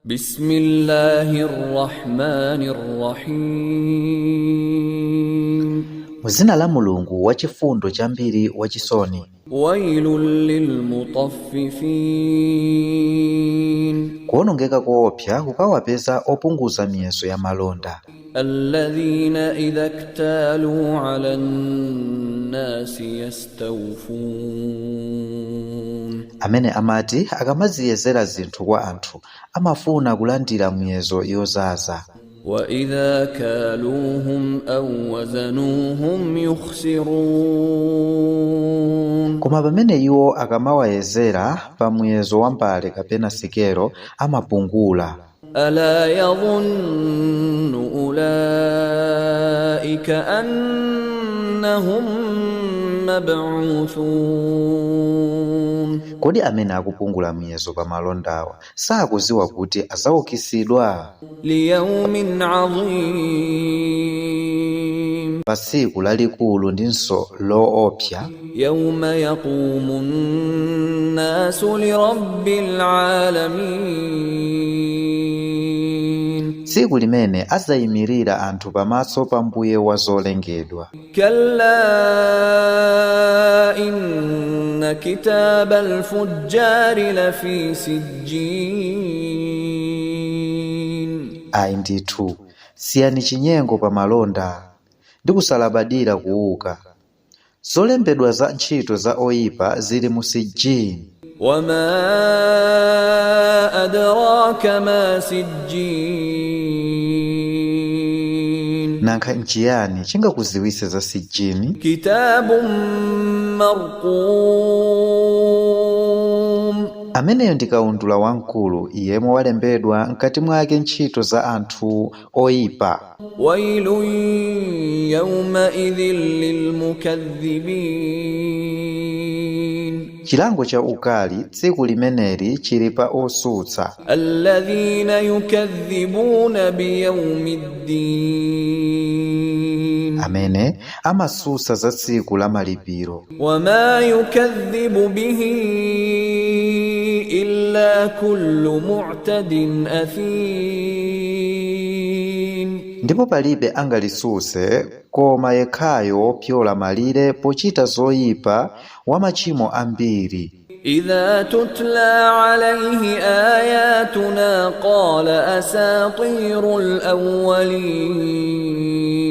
بسم الله الرحمن الرحيم. Mu zina la Mulungu wachifundo chambiri, wachisoni. ويل للمطففين. Kuwonongeka koopsa kukawapeza opunguza miyeso ya malonda. الذين إذا اكتالوا على الناس يستوفون. Amene amati akamaziyezera zinthu kwa anthu amafuna kulandira miyezo yozaza. وإذا كالوهم أو وزنوهم يخسرون. Koma pamene iwo akamawayezera pa muyezo wa mbale kapena sikelo, amapungula. ألا يظن أولئك أنهم مبعوثون؟ Kodi amene akupungula miyezo pa malondawa sakuziwa kuti azaukitsidwa? ليوم عظيم. Pa tsiku lalikulu ndinso loopsa. يوم يقوم الناس لرب العالمين. Tsiku limene azayimirira anthu pamaso pa Mbuye wa zolengedwa. كلا إن كتاب الفجار لفي سجين. Ayi ndithu, siyani chinyengo pa malonda ndi kusalabadira kuuka. Zolembedwa za ntchito za oyipa zili mu Sijini. وما أدراك ما سجين. Nankha nchiyani chingakuziwise za Sijini? كتاب مرقوم. Ameneyo ndi kaundula wamkulu yemwe walembedwa mkati mwake ntchito za anthu oyipa. ويل يومئذ للمكذبين. Chilango cha ukali tsiku limeneli chili pa osutsa. الذين يكذبون بيوم الدين. Amene amasusa za tsiku la malipiro. وما يكذب به إلا كل معتد أثيم. Ndipo palibe angalisuse koma yekhayo wopyola malire pochita zoyipa, wa machimo ambiri. إذا تتلى عليه آياتنا قال أساطير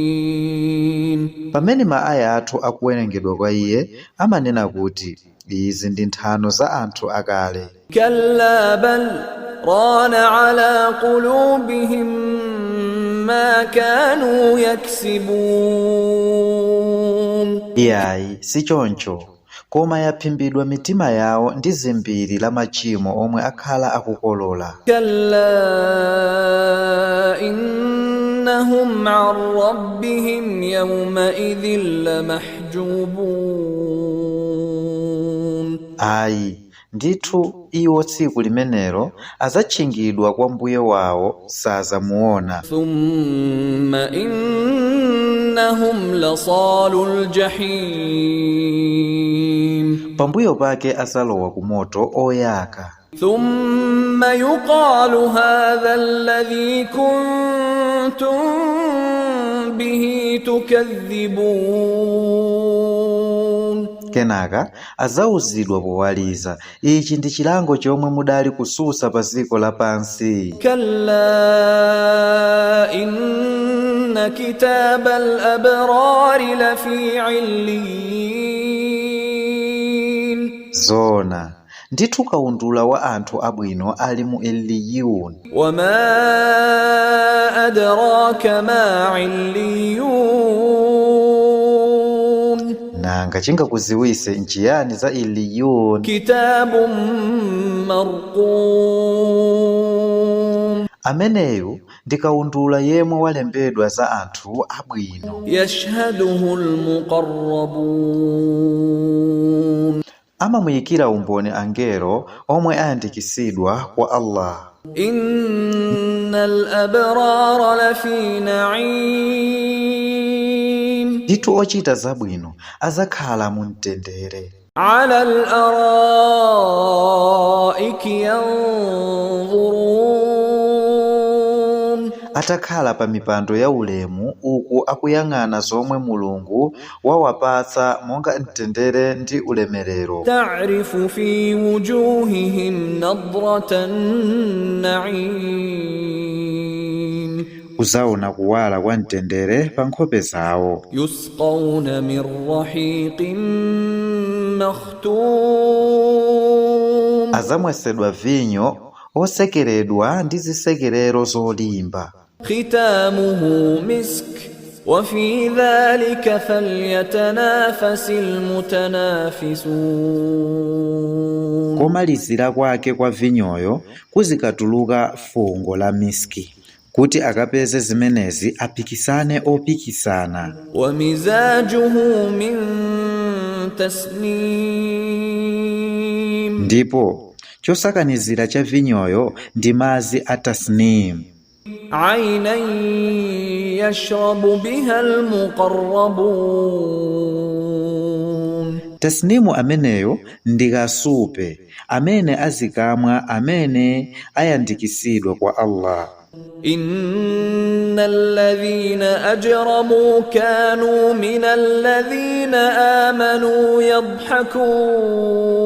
الأولين. Pamene maaya athu akuwerengedwa kwa iye, amanena kuti izi ndi nthano za anthu akale. كلا بل ران على قلوبهم ما كانوا يكسبون. Iyayi, si choncho, koma yaphimbidwa mitima yawo ndi zimbiri la machimo omwe akhala akukolola. كلا إنهم عن ربهم يومئذ لمحجوبون. Ayi ndithu, iwo tsiku limenelo adzatchingidwa kwa Mbuye wawo, sazamuona. ثم إنهم لصالو الجحيم. Pambuyo pake azalowa ku moto oyaka. ثم يقال هذا الذي كنتم به تكذبون. Kenaka azauzidwa powaliza, ichi ndi chilango chomwe mudali kususa pa dziko lapansi. كلا إن كتاب الأبرار لفي عليين. Zona ndithu, kaundula wa anthu abwino ali mu Illiyun. وما أدراك ما عليون. Nanga chingakuziwise nchiyani za Illiyun? كتاب مرقوم. Ameneyu ndi kaundula yemwe walembedwa za anthu abwino. يشهده المقربون. Amamuyikira umboni angelo omwe ayandikitsidwa kwa Allah. إن الأبرار لفي نعيم. Ndithu ochita zabwino azakhala mu mtendere. على الأرائك ينظرون. Atakhala pa mipando ya ulemu uku akuyang'ana zomwe Mulungu wawapatsa monga mtendere ndi ulemerero. تعرف في وجوههم نضرة النعيم. Uzaona kuwala kwa mtendere pa nkhope zawo. يسقون من رحيق مختوم. Azamwesedwa vinyo osekeredwa ndi zisekerero zolimba. ختامه مسك وفي ذلك فليتنافس المتنافسون. Komalizira kwake kwa vinyoyo kuzikatuluka fungo la miski, kuti akapeze zimenezi apikisane opikisana. ومزاجه من تسنيم. Ndipo chosakanizira cha vinyoyo ndi madzi a tasnim. عينا يشرب بها المقربون. Tasnimu ameneyo ndi kasupe amene azikamwa amene ayandikisidwa kwa Allah. إن الذين أجرموا كانوا من الذين آمنوا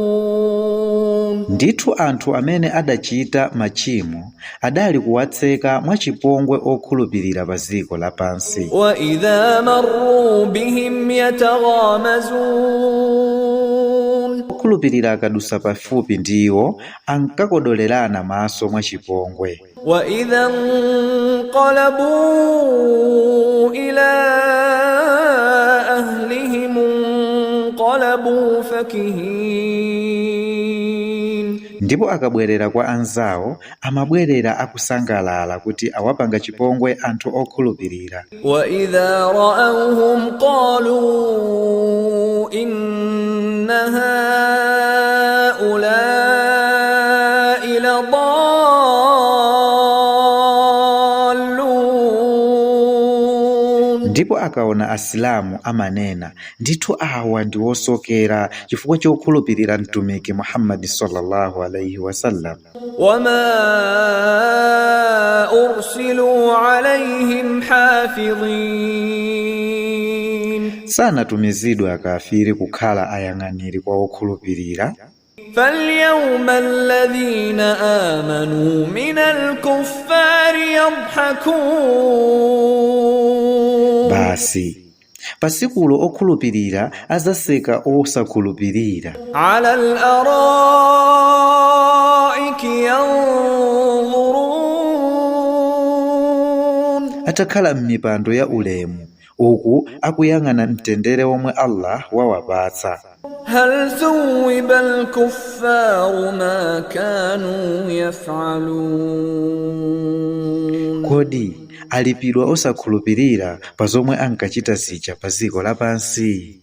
يضحكون. Ndithu anthu amene adachita machimo adali kuwatseka mwachipongwe okhulupirira pa dziko lapansi. وإذا مروا بهم يتغامزون. Okhulupirira akadusa pafupi ndi iwo ankakodolerana maso mwachipongwe. وإذا انقلبوا إلى أهلهم انقلبوا فكهين. Ndipo akabwerera kwa anzawo amabwerera akusangalala kuti awapanga chipongwe anthu okhulupirira. وإذا رأوهم قالوا إن هؤلاء لضالون. Ndipo akaona asilamu amanena, ndithu awa ndi osokera chifukwa chokhulupirira mtumiki Muhammadi sallallahu alaihi wasallam. وما أرسلوا عليهم حافظين. Sanatumizidwe akafiri kukhala ayang'aniri kwa okhulupirira. فاليوم الذين آمنوا من الكفار يضحكون. Basi pasikulo okhulupirira azaseka osakhulupirira. على الأرائك ينظرون. Atakhala m'mipando ya ulemu uku akuyang'ana mtendere womwe Allah wawapatsa. هل ثوب الكفار ما كانوا يفعلون؟ Kodi alipidwa osakhulupirira pa zomwe ankachita zija pa dziko lapansi?